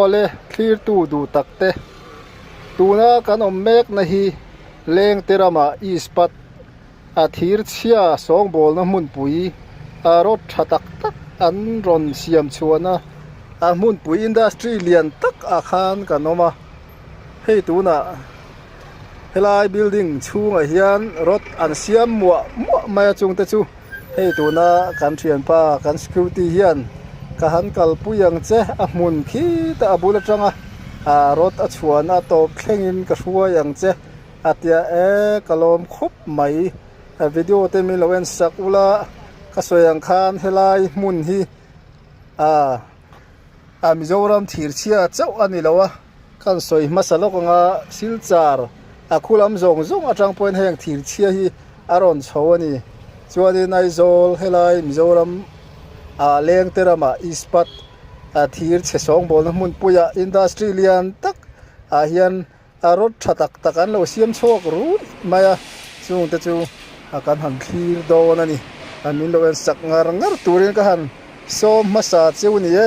Awle thlirtu duh tak te tuna kan awm mek na hi Lengte rama Ispat a thir chhia sawngbawlna hmunpui a rawt tha tak tak an rawn siam chhuahna a hmunpui industry lian tak ah khan kan awm a hei tunah helai building chhungah hian rod an siam muah muah mai a chungte chu hei tuna kan thianpa kan scooty hian ka han kalpui ang che a hmun khi tah a bul atanga ah rod a chhuahna tawp thlengin ka hruai ang che a tia e ka lawm khawp mai a video te min lo en sak ula ka sawi ang khan helai hmun hi ah a Mizoram thir chhia chauh a ni lo a. Kan sawi hmasa lawk anga Silchar a khu lam zawng zawng atang pawhin heng thir chhia hi a rawn chho a ni. Chuanin Aizawl helai Mizoram ah Lengte ramah Ispat a thir chhe sawngbawlna hmunpuiah industry lian tak ah hian a rawt tha tak tak an lo siam chhuak rut mai a, chungte chu a kan han thlir dawn a ni. Min lo en sak ngar ngar turin ka han sawm hmasa cheu ni e.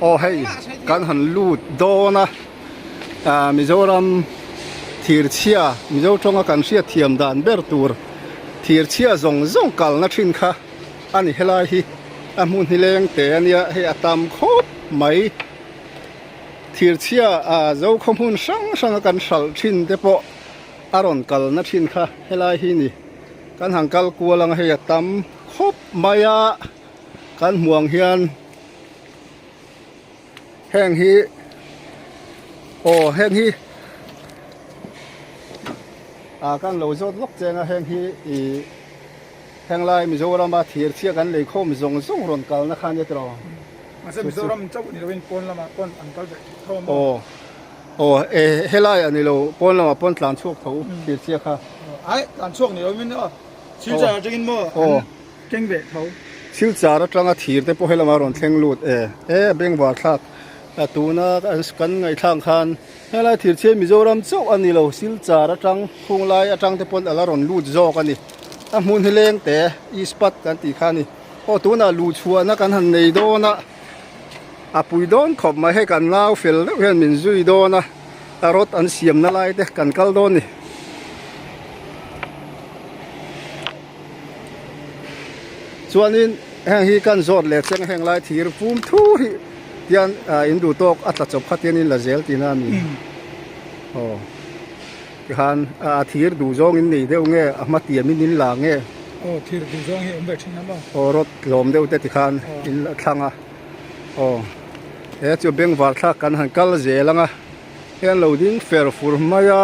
Aw hei kan han lut dawn a ah Mizoram thir chhia Mizo tawnga kan hriat thiam dan ber tur thir chhia zawng zawng kalna thin kha a ni helai hi a hmun hi leng te a nia hei a tam khawp mai thir chhia ah zo khaw hmun hrang hranga kan hralh thin te pawh a rawn kalna thin kha helai hi ni. Kan han kal kual ang hei a tam khawp mai a, kan hmuh ang hian heng hi aw heng hi ah kan lo zawt lawk cheng a heng hi ih heng lai Mizoram a thir chhia kan lei khawm zawng zawng rawn kalna kha ania tiraw. Mahse Mizoram chauh ni loin pawn lamah pawn an kal ve tho a maw? Aw. Aw e helai a nilo pawn lamah pawn tlan chhuak tho thir chhia kha. Ai tlan chhuak ni loin aw Silchar atangin maw an keng ve tho. Silchar atanga thir te pawh helamah rawn thleng lut e e bengvar thlak a tuna kan ngaihthlak khan helai thir chhia Mizoram chauh a nilo Silchar atang khunglai atang te pawn ala rawn lut zawk a ni a hmun hi leng te Ispat kan tih kha a ni aw tunah luhchhuahna kan han nei dawn a. A pui dawn khawp mai hei kan nau fel deuh hian min zui dawn a a rawt an siamna lai te kan kal dawn a ni. Chuanin heng hi kan zawt leh cheng heng lai thir pum thur hi tian ah in duh tawk a tla chawp kha tian in la zel tihna a ni. Aw tikhan a thir duh zawng in nei deuh nge a hma tiam in in la nge. Aw thir duh zawng hi awm ve thin a maw. Aw rawt hlawm deuh te tikhan in la thlang a. Aw he chu bengvar thlak kan han kal zel ang a hei an lo ding fer fur mai a.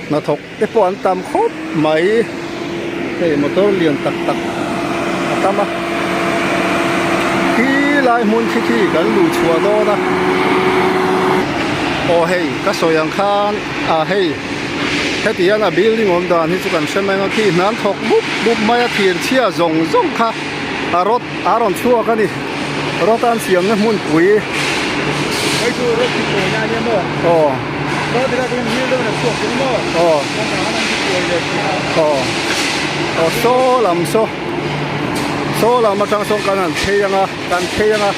Hnathawk te pawh an tam khawp mai hei motor lian tak tak a tam a khi lai hmun khi khi kan luh chhuah dawn a aw hei ka sawi ang khan ah hei. Heti hian a building awm dan hi chu kan hre mai ang a khi hnan thawk mup mup mai a thir chhia zawng zawng kha a rawt a rawn chhuak a ni rawt a an siamna hmunpui Hei chu rawt hi kawi na ania maw? Aw. Rawt hi kha hmil deuhin a chhuak thin a maw? Aw. Naupang an an kawi leh thin a. Aw. Aw saw lam saw saw lam atang sawn kan han phei ang a kan phei ang a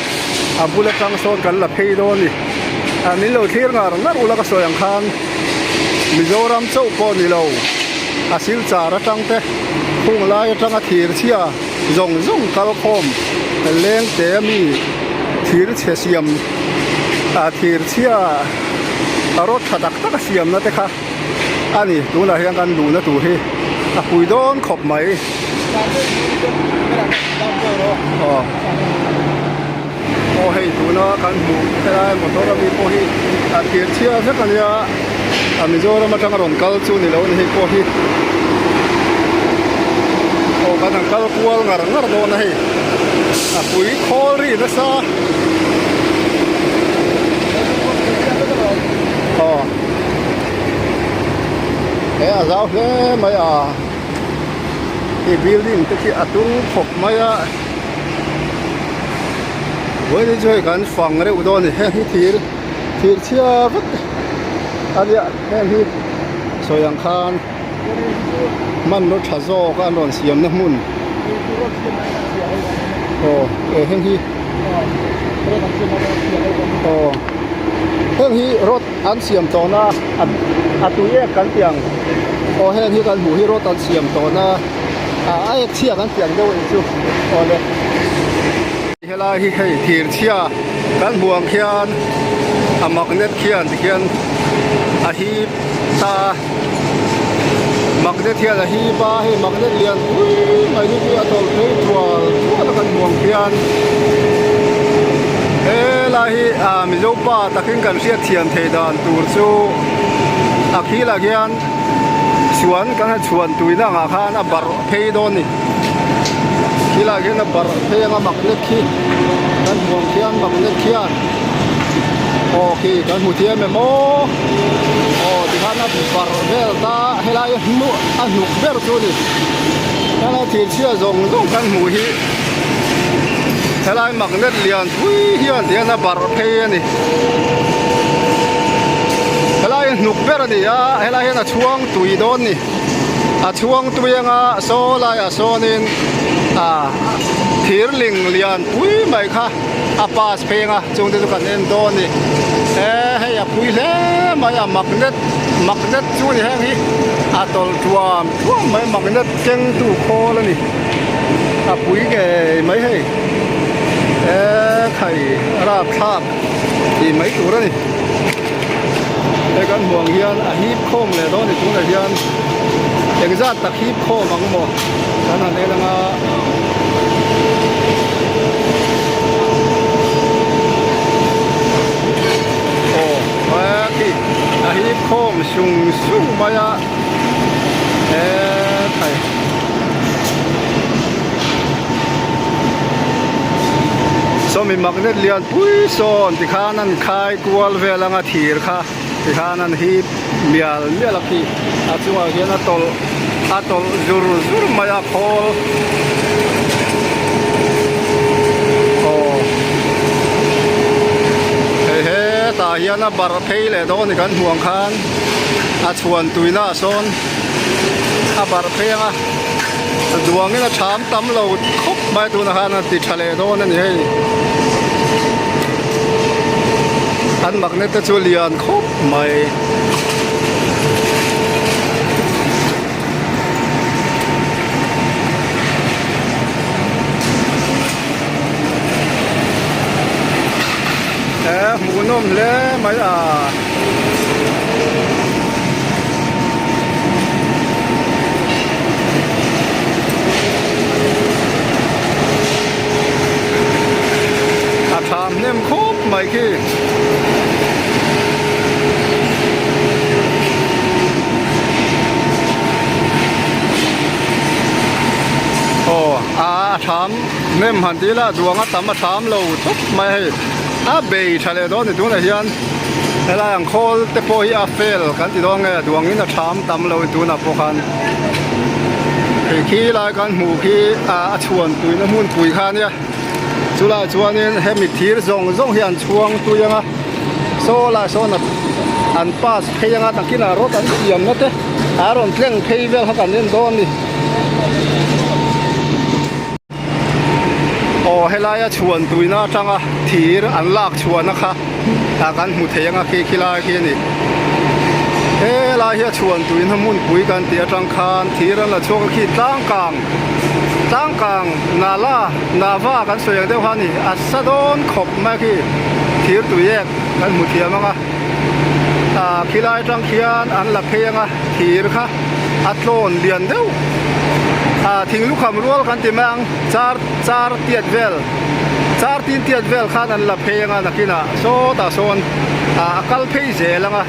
a bul atang sawn kan la phei dawn a ni. Ah min lo thlir ngar ngar ula ka sawi ang khan Mizoram chauh pawh ni lo a Silchar atang te khung lai atanga thir chhia zawng zawng kal khawm leng te ami thir chhe siam ah thir chhia a rawt tha tak tak a siam na te kha a ni tunah hian kan luhna tur hi a pui dawn khawp mai. Aw. Aw hei tuna kan hmuh helai motor ami pawh hi a thir chhia vek a nia a Mizoram atanga rawn kal chu ni lo a ni hei pawh hi aw kan han kal kual ngar ngar dawn a hei a pui khawl ri nasa aw he a zau hle mai a hei building te khi a tung khawp mai a. Vawiin chu hei kan fang reuh dawn a ni heng hi thir thir chhia vek a nia heng hi sawi ang khan. Hmanraw tha zawk an rawn siamna hmun aw eh heng hi aw heng hi rod an siam tawhna a tui ek kan tih ang aw heng hi kan hmuh hi rod an siam tawhna a ek chhia kan tih ang deuh a nih chu aw le. Helai hi hei thir chhia kan hmuh ang khian a magnet khian tikhian a hip ta a magnet hian a hip a hei magnet lian pui mai hi chu a tawlh phei thual thual a kan hmuh ang khian helai hi ah mizo pa takin kan hriat thiam theih dan tur chu a khilah khian suan kan han chhuan tuina angah khan a barh phei dawn a ni. Khilaiah khian a barh phei anga magnet khi kan hmu ang khian magnet khian aw khi kan hmu thiam em aw aw tikhan a barh vel ta helai a hnu a hnuk ber chu a ni helai thir chhia zawng zawng kan hmuh hi helai magnet lian pui hian tihian a barh phei a ni helai a hnuk ber a ni a helai hian a chhuang tui dawn a ni. A chhuang tui anga saw laiah sawnin ah thir ling lian pui mai kha a pass phei anga chungte chu kan en dawn a ni e hei a pui hle mai a magnet magnet chu a ni heng hi a tawlh thuam thuam mai magnet keng tu khawl a ni a pui ngei mai hei e khai rapthlak tih mai tur a ni. Hei kan hmuh ang hian a hip khawm leh dawn a ni tunah hian engzat tak hip khawm ang maw kan han en anga aw khi a hip khawm sung sung mai a hetlai. Sawmi magnet lian pui sawn tikhan an khai kual vel anga thir kha tikhan an hip mial mial a khi a chungah hian a tawlh a tawlh zur zur mai a khawl aw hei hetah hian a barh phei leh dawn a ni kan hmuh ang khan a chhuan tuina ah sawn a barh phei anga. Duangin a tham tam lo khawp mai tunah khan a ti tha leh dawn a ni hei. An magnet te chu lian khawp mai. He hmuhnawm hle mai a. A tham hnem khawp mai khi. Aw a tham hnem han tih ila duang a tam a tham lo thawp mai hei a bei tha leh dawn a ni tunah hian. Helai ang khawl te pawh hi a fel kan ti dawn nge duangin a tham tam lo tunah pawh khan hei khi lai kan hmuh khi a chhuan tuina hmunpui kha ania chulaiah chuanin hemi thir zawng zawng hi an chhuang tui anga saw laiah sawn an pass phei anga nakinah rawt an siamna te a rawn tleng phei vel kha kan en dawn a ni. Aw helaia chhuan tuina atanga thir an lak chhuahna kha ah kan hmu thei anga khi khilai khi a ni. Helai hi a chhuan tuina hmunpui kan tih atang khan thir an la chhuak a khi tlangkang tlangkang nala nava kan sawi ang deuh kha a ni a sa dawn khawp mai a khi thir tui ek kan hmu thiam anga ah khilai atang khian an la phei anga thir kha a tlawn lian deuh ah thing lukham rual kan ti mai ang char char tiat vel char tin tiat vel khan an la phei anga nakinah sawtah sawn ah a kal phei zel anga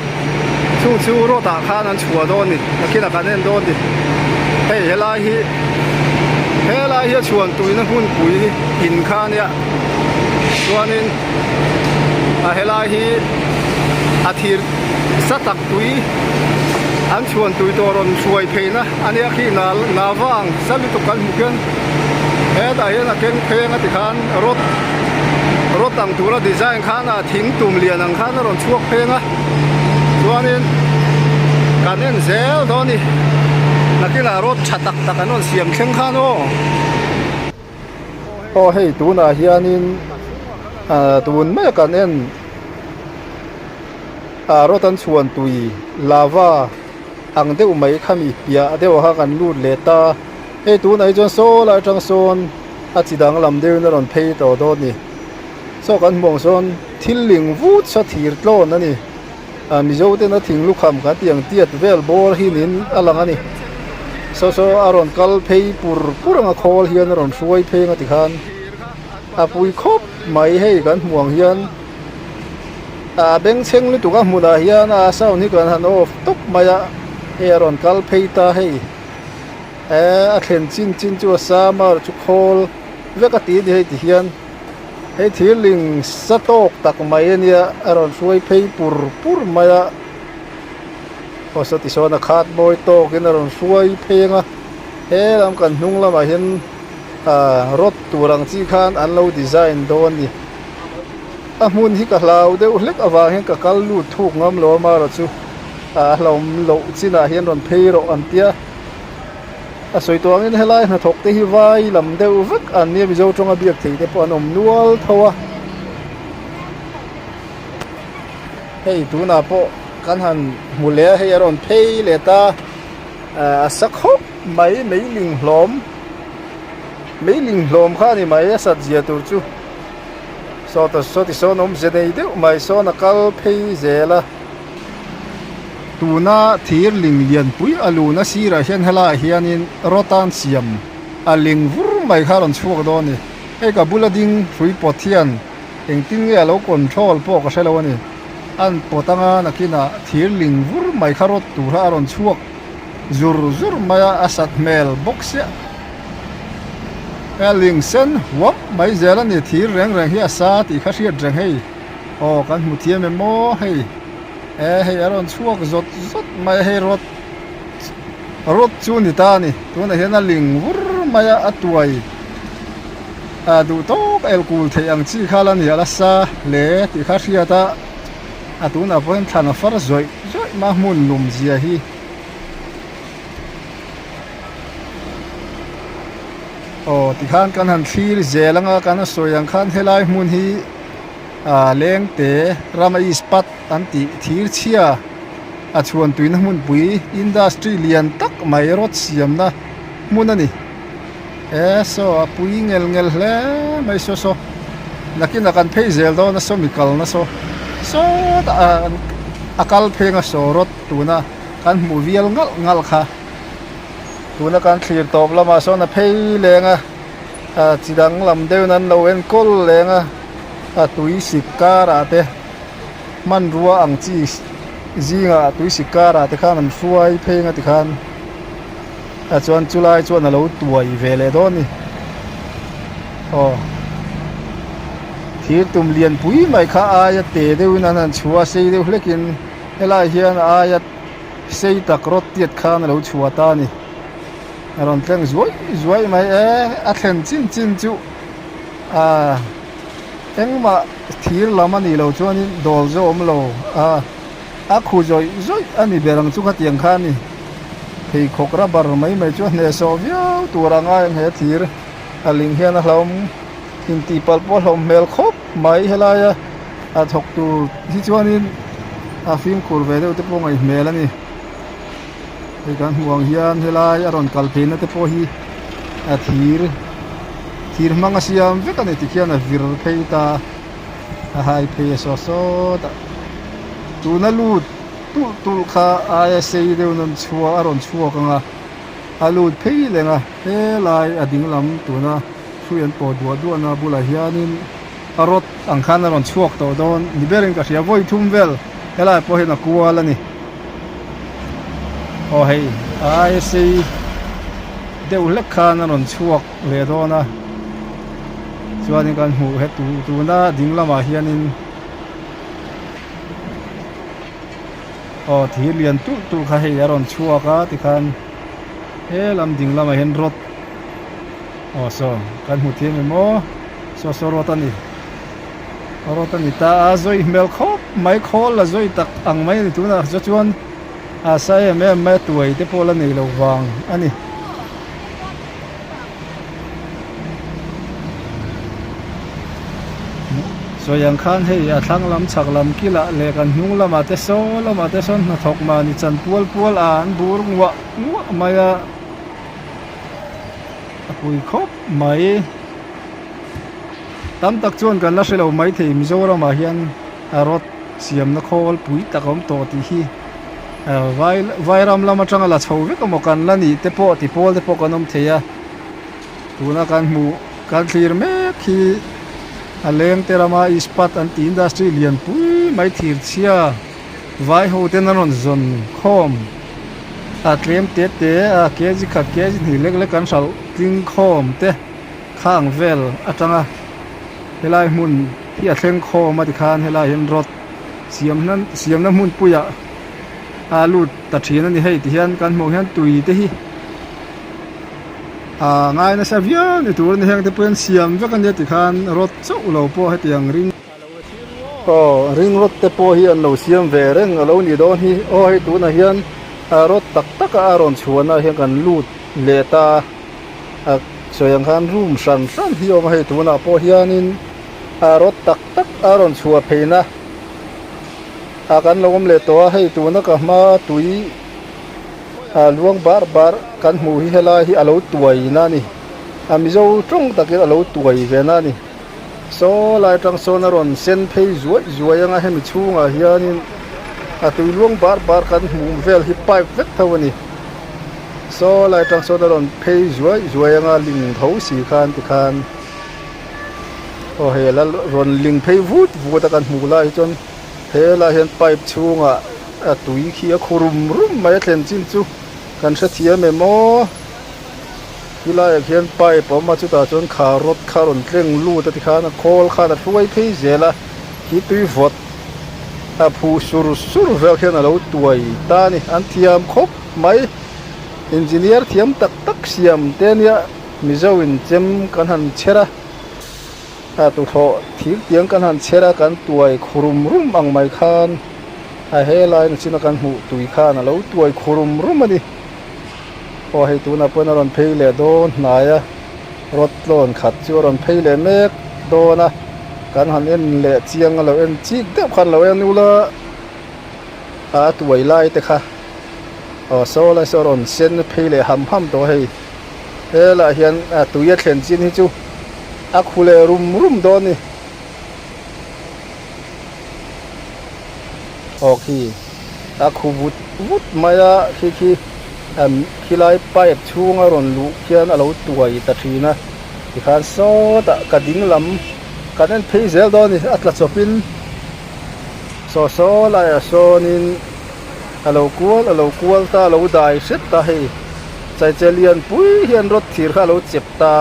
chung chu road ah khan an chhuah dawn a ni nakinah kan en dawn a ni hei helai hi helai hi a chhuan tuina hmunpui in kha ania chuanin a helai hi a thir sa tak tui an chhuan tui tawh rawn hruai pheina a nia khi na vang sa lutuk kan hmuh khian hetah hian a keng pheng a ti khan rod rod ang tura design khan a thing tum lian ang khan a rawn chhuak pheng a chuanin kan en zel dawn a ni. Nakinah road tha tak tak an rawn siam thleng khan aw. Aw hei tunah hianin ah tun mai kan en ah road an chhuan tui lava ang deuh mai khami piah deuh kha kan lut leh ta hei tunah hi chuan saw lai atang sawn a chi danglam deuhin a rawn phei tawh dawn a ni saw kan hmuh ang sawn thil ling vut saw thir tlawn a ni. Ah Mizo tena thing lukham kan tih ang tiat vel bawr hi niin a lang a ni. Saw saw a rawn kal phei pur pur ang a khawl hian a rawn hruai phei ang a tikhan a pui khawp mai hei kan hmuh ang hian ah bengchheng lutuk a hmunah hian a sound hi kan han off tawp mai a hei a rawn kal phei ta hei eh a thlen chin chin chu a sam a chu khawl vek a ti a ni hei tihian. Hei thir ling sa tawk tak mai a nia a rawn hruai phei pur pur mai a aw saw tisawn a khat mawi tawkin a rawn hruai phei ang a he lam kan hnung lamah hian ah rod tur ang chi khan an lo design dawn a ni a hmun hi ka hlau deuh hlek avang hian ka kal lut thuk ngam lo a marawh chu a hlauhawm loh chinah hian rawn phei rawh an tia. A sawi tawh angin helai hnathawk te hi vai lam deuh vek an nia Mizo tawnga biak thei te pawh an awm nual tho a. Hei tunah pawh kan han hmu leh a hei a rawn phei leh ta ah a sa khawp mai meiling hlawm meiling hlawm kha a ni mai a sat zia tur chu sawta sawti sawn awmze nei deuh mai sawn a kal phei zel a. Tuna thir ling lianpui a luna sirah hian helaiah hianin rawtan siam a ling vur mai kha a rawn chhuak dawn a ni. Hei ka bula ding hrui pawt hian engtin nge a lo control pawh ka hre lo a ni. An pawt anga nakinah thir ling vur mai kha rawt tur a rawn chhuak zur zur mai a, a sat hmel bawk siah. A ling sen huam mai zel a ni, thir reng reng hi a sa tih kha hriat reng hei. Aw kan hmu thiam em maw hei. E hei a rawn chhuak zawt zawt mai a hei rawt rawt chu ni ta a ni tunah hian a ling vur mai a a tuai a duh tawk a elkul theih ang chi kha la ni a la sa hle tih kha hriat a a tunah pawh hian thlan a far zawih zawih mai a hmun lum zia hi. Aw tikhan kan han thlir zel anga kan sawi ang khan helai hmun hi. Ah lengte rama ispat an tih thir chhia a chhuan tuina hmunpui industry lian tak mai rawt siamna hmun a ni. He saw a pui ngel ngel hle mai saw saw nakinah kan phei zel dawn a sawmi kalna saw sawtah ah a kal pheng a saw rawt tuna kan hmuh vial ngalh ngalh kha tuna kan thlir tawp lamah sawn a phei leng a ah chi danglam deuhin an lo enkawl leng a. A tui sik karah te hmanrua ang chi zingah tui sik karah te khan an hruai phei anga tikhan a chuan chulai chuan a lo tuai ve leh dawn a ni aw thir tum lian pui mai kha aia te deuhin an han chhuah a sei deuh hlekin helaiah hian a aia sei tak rawt tiat khan a lo chhuah ta a ni a rawn tleng zuai zuai mai e a thlen chin chin chu. Ahh engmah thir lam a nih loh chuanin dawl zawh awm lo a a khu zawih zawih a ni ber ang chu khatiang kha a ni pheikhawk rubber mai mai chu a hnehsawh viau tur a ngai ang he thir a ling hian a hlauhawm intih palh pawh a hlauh hmel khawp mai helaia a thawk tur hi chuanin a fimkhur ve deuh te pawh ngaih hmel a ni hei kan hmuh ang hian helai a rawn kal pheina te pawh hi a thir thir hmang a siam vek a ni tikhian a vir phei ta a hai phei a saw sawt a tuna lut tulh tulh kha aia sei deuh in an chhuak a rawn chhuak ang a a lut phei leng a helai a ding lam tuna hrui an pawh duah duah na bulah hianin a rawt ang khan a rawn chhuak tawh dawn ni berin ka hria vawi thum vel helai pawh hian a kual a ni. Aw hei aia sei deuh hlek khan a rawn chhuak leh dawn a chuanin kan hmuh he tu tuna ding lamah hianin aw thir lian tulh tulh kha hei a rawn chhuak a tikhan he lam ding lamah hian rawt aw saw kan hmu thiam em aw saw saw rawt a ni. Rawt a ni ta a, zawi hmel khawp mai khawl la zawi tak ang mai a ni tunah chu chuan A sa em em mai a tuai te pawh la nei lo vang a ni. Sawi ang khan hei a thlang lam chhak lam kilah leh kan hnung lamah te saw lamah te sawn hnathawk mahni chan pual pual a an bur nguah nguah mai a a pui khawp mai. Tam tak chuan kan la hre lo maithei Mizoramah hian a rawt siamna khawl pui tak a awm tawh tih hi vai vairam lam atanga la chho vek emaw kan la nih te pawh ti pawl te pawh kan awm thei a tuna kan hmuh kan thlir mek hi a leng te rama ispat an tih industry lian pui mai thir chhia vai ho ten an rawn zawn khawm a tlem te te a kg khat kg hnih lek lek an hralh tling khawm te khang vel atanga helai hmun hi a thleng khawm a tikhan helai hian rod siamna siamna hmun puiah a lut ta thin a ni hei tihian kan hmuh hian tui te hi ah ngai nasa viau ni tur a ni heng te pawh hian siam vek a nia tikhan rod chauh lo pawh hetiang ring aw ring rod te pawh hi an lo siam ve reng a lo nih dawn hi aw hei tunah hian rod tak tak a rawn chhuahna ah hian kan lut leh ta a sawi ang khan room hran hran hi a awm a hei tunah pawh hianin a rawt tak tak a rawn chhuah pheina a kan lo awm leh tawh a hei tuna ka hma tui a luang bar bar kan hmuh hi helai hi a lo tuai na a ni a mizo tawng takin a lo tuai ve na a ni saw lai atang sawn a rawn sen phei zuai zuai anga hemi chhungah hianin a tui luang bar bar kan hmuh vel hi pipe vek tho a ni. Saw lai atang sawn a rawn phei zuai zuai anga ling tho si khan tikhan aw hei la rawn ling phei vut vut a kan hmuh lai hi chuan helaiah hian pipe chhungah a tui khi a khu rum rum mai a thlen chin chu kan hrethiam em aw helaiah khian pipe a awm a chutah chuan kha rod kha a rawn tleng lut a tikhan a khawl khan a hruai phei zel a khi tui vawt a phuh sur sur vel khian a lo tuai ta a ni an thiam khawp mai engineer thiam tak tak siam te ania mizo in chem kan han chher a a tuthlawh thir tiang kan han chher a kan tuai khu rum rum ang mai khan a helai na china kan hmuh tui khan a lo tuai khu rum rum a ni aw hei tunah pawhin a rawn phei leh dawn hnai a rawt tlawn khat chu a rawn phei leh mek dawn a kan han en leh chiang a lo en chik deuh khan lo en ula a tuai lai te kha. Aw saw lai saw rawn sen phei leh ham ham tawh hei helaiah hian a tui a thlen chin hi chu a khu leh rum rum dawn a ni aw khi a khu vut vut mai a khi khi khilai pipe chhunga rawn luh khian a lo tuai ta thin a tikhan sawtah ka ding lam kan en phei zel dawn a ni a tla chawpin saw saw laiah sawnin. A lo kual a lo kual ta a lo dai hret ta hei chaiche lian pui hian rawt thir kha a lo chep ta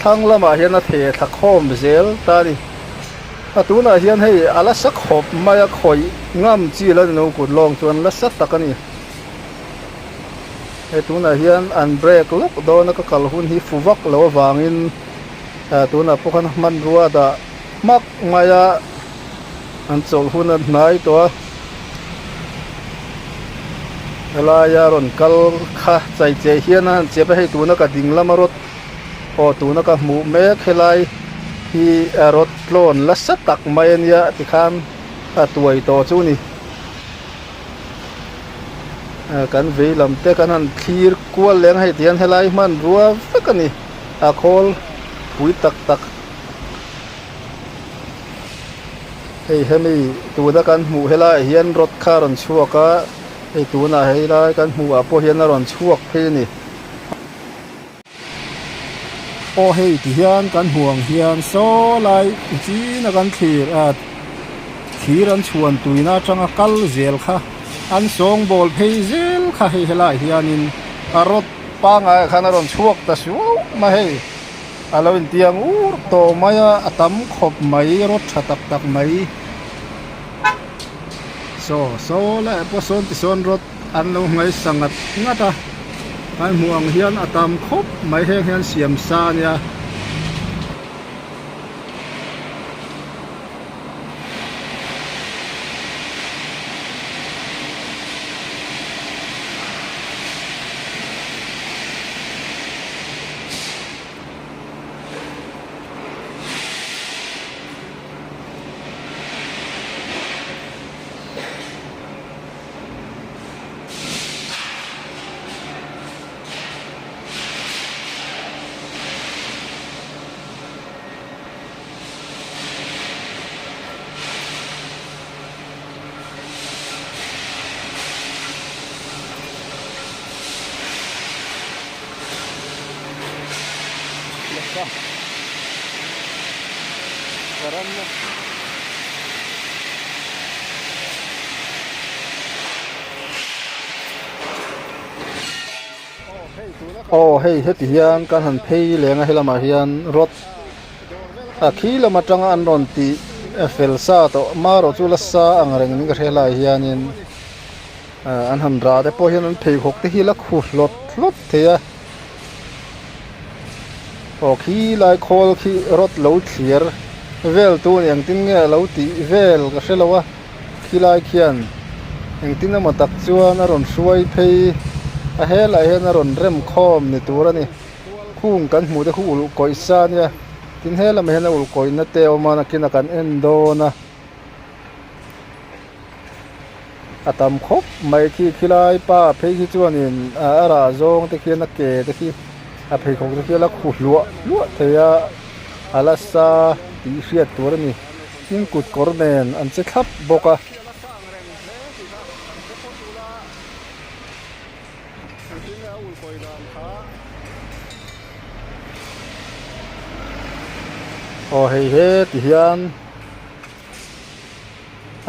thlang lamah hian a the thla khawm zel ta a ni a tunah hian hei a la sa khawp mai a khawih ngam chi la ni lo kut lawng chuan la sa tak a ni hei tunah hian an break lawk dawn a ka kal hun hi fu vak lo avangin tunah pawh khan hmanrua dah hmak mai a. An chawlh hun a hnai tawh a helaia rawn kal kha chaicheh hian a han chep a hei tuna ka ding lama rawt aw tuna ka hmuh mek helai hi a rawt tlawn nasa tak mai ania tikhan a tuai tawh chu ni kan vei lam te kan han thlir kual leng hei tihian helai hmanrua vek a ni a khawl pui tak tak. Hei hemi tuna kan hmuh helaiah hian rod kha a rawn chhuak a hei tunah helai kan hmuh ah pawh hian a rawn chhuak phei a ni. Aw hei ti hian kan hmuh ang hian saw lai chin a kan thlir a thir an chhuan tuina atanga kal zel kha an sawngbawl phei zel kha hei helaiah hianin a rod pangngai ah khan a rawn chhuak ta suau mai hei. A lo intiang ur tawh mai a, a tam khawp mai rawt tha tak tak mai. Saw saw leh pawh sawn tisawn rawt an lo ngaisa ngat ngat a, kan hmuh ang hian a tam khawp mai heng hian siam sa a nia. kha varan a. Aw hei heti hian kan han phei leng a helamah hian rod a khi lam atanga an rawn tih fel sa tawh marawh chu la sa ang reng in ka hria lai hianin ah an han rah te pawh hian an pheikhawk te hi la khu hlawt hlawt thei a aw khi lai khawl khi rod lo thlir vel tu ni engtin nge a lo tih vel ka hre lo a. Khilai khian engtin emaw tak chuan a rawn hruai phei a helaiah hian a rawn rem khawm ni tur a ni khung kan hmuh te khu ulh kawih sa a nia tin he lamah hian a ulh kawihna te a awm a nakin a kan en dawn a a tam khawp mai khi khilai pa phei khi chuanin a rah zawng te khian a ke te khi a pheikhawk te khi a la khu hluah hluah thei a a la sa tih hriat tur a ni. Tin kut kawr nen an che thlap bawk a. Aw hei he ti hian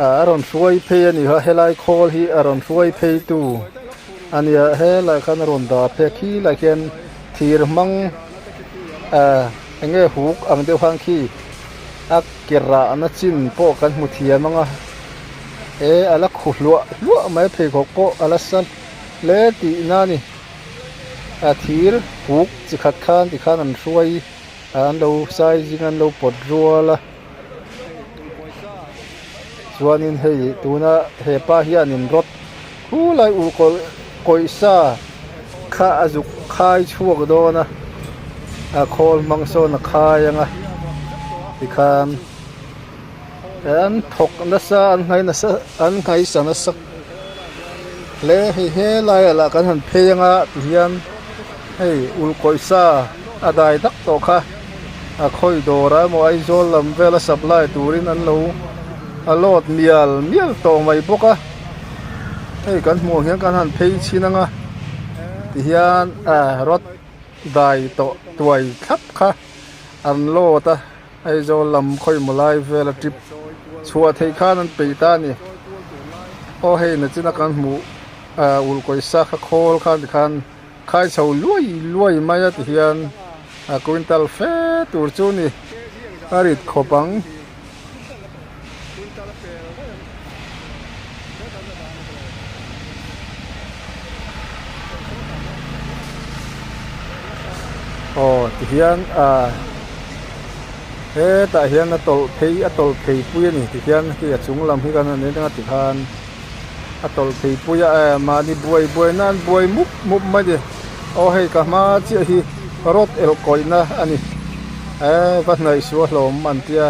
a rawn hruai phei a ni kha helai khawl hi a rawn hruai phei tu a nia helai khan a rawn dah phei a khilai khian thir hmang ah eng nge huk ang deuh khan khi. A ke rahna chin pawh kan hmu thiam ang a, e a la khu hluah hluah mai a pheikhawk pawh a la sa hle tihna a ni. A thir kuk chi khat khan tikhan an hruai a an lo sai zing an lo pawt rual a chuanin hei tuna hepa hianin rawt khulai ur kawlh kawih sa kha a zuk khai chhuak dawn a a khawl hmang sawn a khai ang a tikhan an thawk nasa an nghai nasa an nghaisa nasa hle hei helai ah lah kan han phei ang a tihian hei ul kawih sa a dai dak tawh kha a khawi dawr ah emaw Aizawl lam vela supply turin an lo a load mial mial tawh mai bawk a. Hei kan hmuh ang hian kan han phei chhin ang a tihian ah rod dai tawh tuai thlap kha an load a Aizawl lam khawimaw lai vela trip chhuah theih khan an peih ta a ni aw hei nachina kan hmuh ah ulh kawisa kha khawl khan tikhan khai chho luai luai mai a tihian a quintal fe tur chu ni a rit khawp ang. Aw tihian ah hetah hian a tawlh phei a tawlh phei pui a ni tihian hei a chung lam hi kan han en anga tikhan a tawlh phei pui a eh mahni buai buai nan buai mup mup mai a ni aw hei ka hma chiah hi rawt elh kawihna a ni eh va hnaih sual hlawm an tia.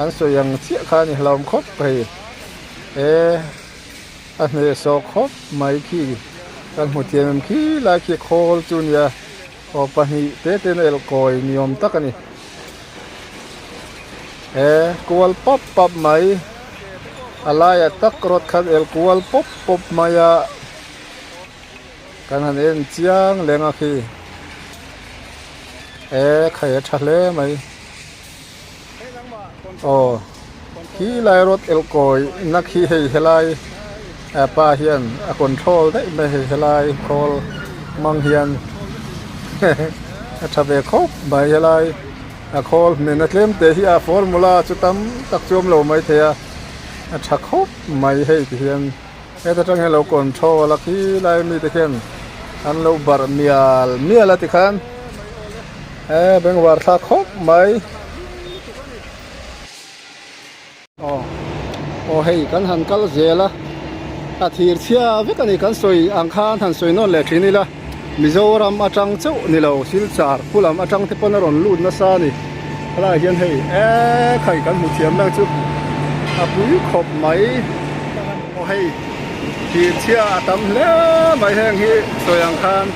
An sawi ang chiah kha a ni hlauhawm khawp hei e a hnehsawh khawp mai khi kan hmu thiam em khi lai khi khawl chu nia aw pahnih te ten a elh kawi ni awm tak a ni e kual pawp pawp mai a laiah tak rawt khan elh kual pawp pawp mai a kan han en chiang leng a khi e khai a tha hle mai. Aw khi lai rawt elh kawi na khi hei helai pa hian a control daih mai hei helai khawl hmang hian a tha ve khawp mai helai a khawl hmena tlem te hi a formula chu tam tak chu awm lo mai thei a a tha khawp mai hei ti hian heta tang hian lo control a khi lai mi te khian an lo barh mial mial a tikhan. E bengvar thlak khawp mai. Aw aw hei kan han kal zel a a thir chhia vek a ni kan sawi ang khan han sawi nawn leh thin ila Mizoram atang chauh ni lo Silchar khu lam atang te pawn a rawn lut nasa a ni helaiah hian hei e khai kan hmu thiam lang chu a pui khawp mai aw hei thir chhia a tam hle mai heng hi sawi ang khan.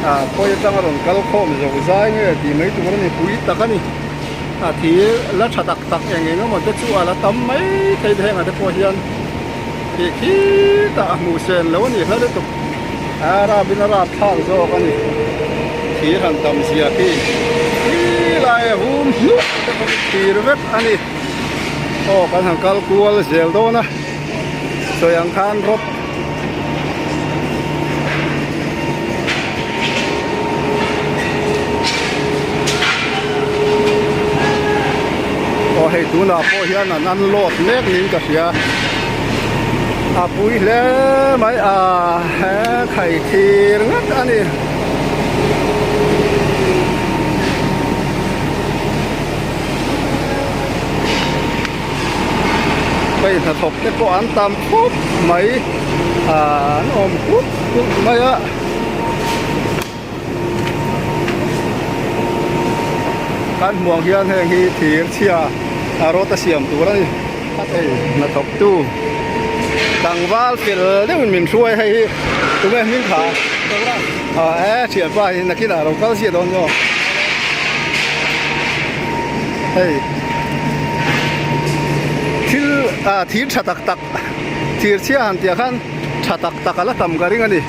Ah khawi atanga rawn kal khawm zo zai nge tih mai tur a ni pui tak a ni a thir la tha tak tak eng eng emaw te chu a la tam mai thei te hengah te pawh hian khi khitah a hmuh sen lo a ni hla lutuk a rap in a rap thlak zawk a ni thir han tam zia khi. hnuai te pawh hi thir vek a ni aw kan han kal kual zel dawn a sawi ang khan rawt aw hei tunah pawh hian an unload mek niin ka hria a pui hle mai a he khai thir ngat a ni. Hei hnathawk te pawh an tam khawp mai ah an awm khup khup mai a. Kan hmuh ang hian heng hi thir chhia a rawt a siam tur a ni. Hei hnathawk tu tlangval fel deuhin min hruai hei hi tunge hming kha ah e thianpa hi nakinah a lo kal chiah dawn maw hei thil ah thir tha tak tak thir chhia han tih ah khan tha tak tak a la tam ka ring a ni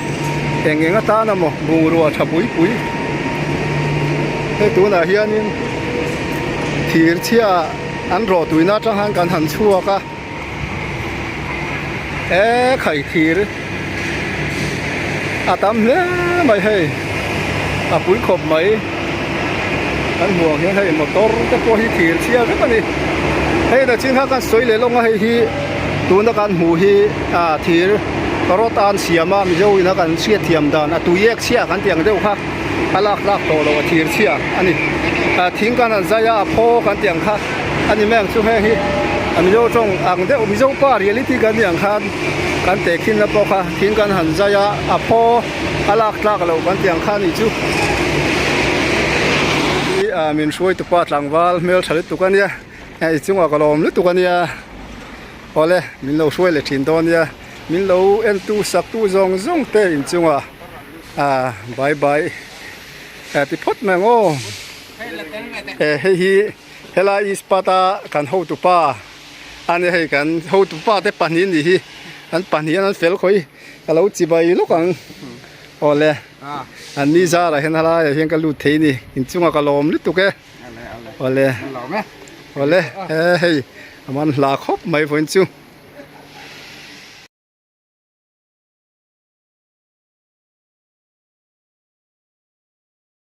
eng eng atan emaw bungrua tha pui pui hei tunah hianin thir chhia an rawh tuina atang khan kan han chhuak a e khai thir a tam hle mai hei a pui khawp mai kan hmuh ang hian hei motor te pawh hi thir chhia vek a ni hei na chin kha kan sawi leh lawng a hei hi tuna kan hmuh hi ah thir rawt a an siam a mizo ina kan hriat thiam dan a tui ek chhia kan tih ang deuh kha a lak tlak tawh loh a thir chhia a ni ah thing kan han zai a a phaw kan tih ang kha a ni mai ang chu heng hi a mizo tawng ang deuh mizo pa reality kan tih ang khan kan tehkhin na pawh kha thing kan han zai a a phaw a lak tlak loh kan tih ang kha a nih chu ah min hruaitupa tlangval hmeltha lutuk a nia hei chungah ka lawm lutuk a nia awle min lo hruai leh thin dawn nia min lo entu sak tu zawng zawng te inchungah ah bye bye ah ti phawt mai ang aw eh hei hi helai ispat a kan hotupa a nia hei kan hotupa te pahnih nih hi an pahnih hian an fel khawi ka lo chibai lawk ang awle an ni zarah hian helaiah hian ka lut thei a ni inchungah ka lawm lutuk e. Awle awle he hei a man hla khawp mai vawiin chu.